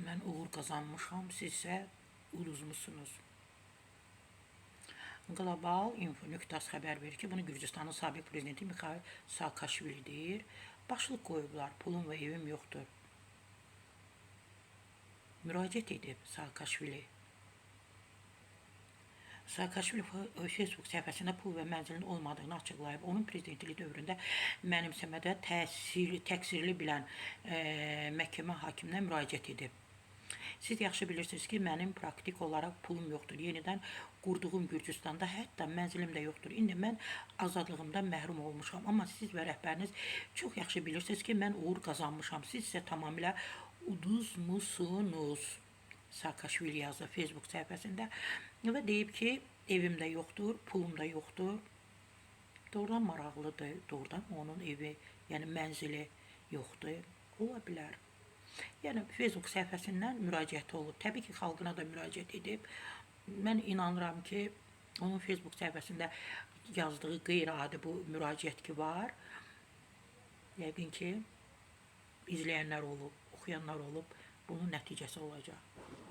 Mən uğur qazanmışam, siz isə uduzmusunuz. Global Info nöqtəsi xəbər verir ki, bunu Gürcüstanın sabiq prezidenti Mixail Saakaşvili deyir. Başlıq qoyublar, pulum və evim yoxdur. Müraciət edib Saakaşvili. Saakaşvili Facebook səhifəsində pul və mənzilin olmadığını açıqlayıb. Onun prezidentlik dövründə mənimsəmədə təqsirli bilən məhkəmə hakiminə müraciət edib. Siz yaxşı bilirsiniz ki, mənim praktik olaraq pulum yoxdur. Yenidən qurduğum Gürcüstanda hətta mənzilim də yoxdur. İndi mən azadlığımdan məhrum olmuşam. Amma siz və rəhbəriniz çox yaxşı bilirsiniz ki, mən uğur qazanmışam. Siz isə tamamilə uduzmusunuz. Saakaşvili yazdı Facebook səhifəsində və deyib ki, evim də yoxdur, pulum da yoxdur. Doğrudan maraqlıdır. Doğrudan onun evi, yəni mənzili yoxdur. Ola bilər. Yəni Facebook səhifəsindən müraciət olub. Təbii ki, xalqına da müraciət edib. Mən inanıram ki, onun Facebook səhifəsində yazdığı qeyri-adi bu müraciət ki var. Yəqin ki, izləyənlər olub, oxuyanlar olub, bunun nəticəsi olacaq.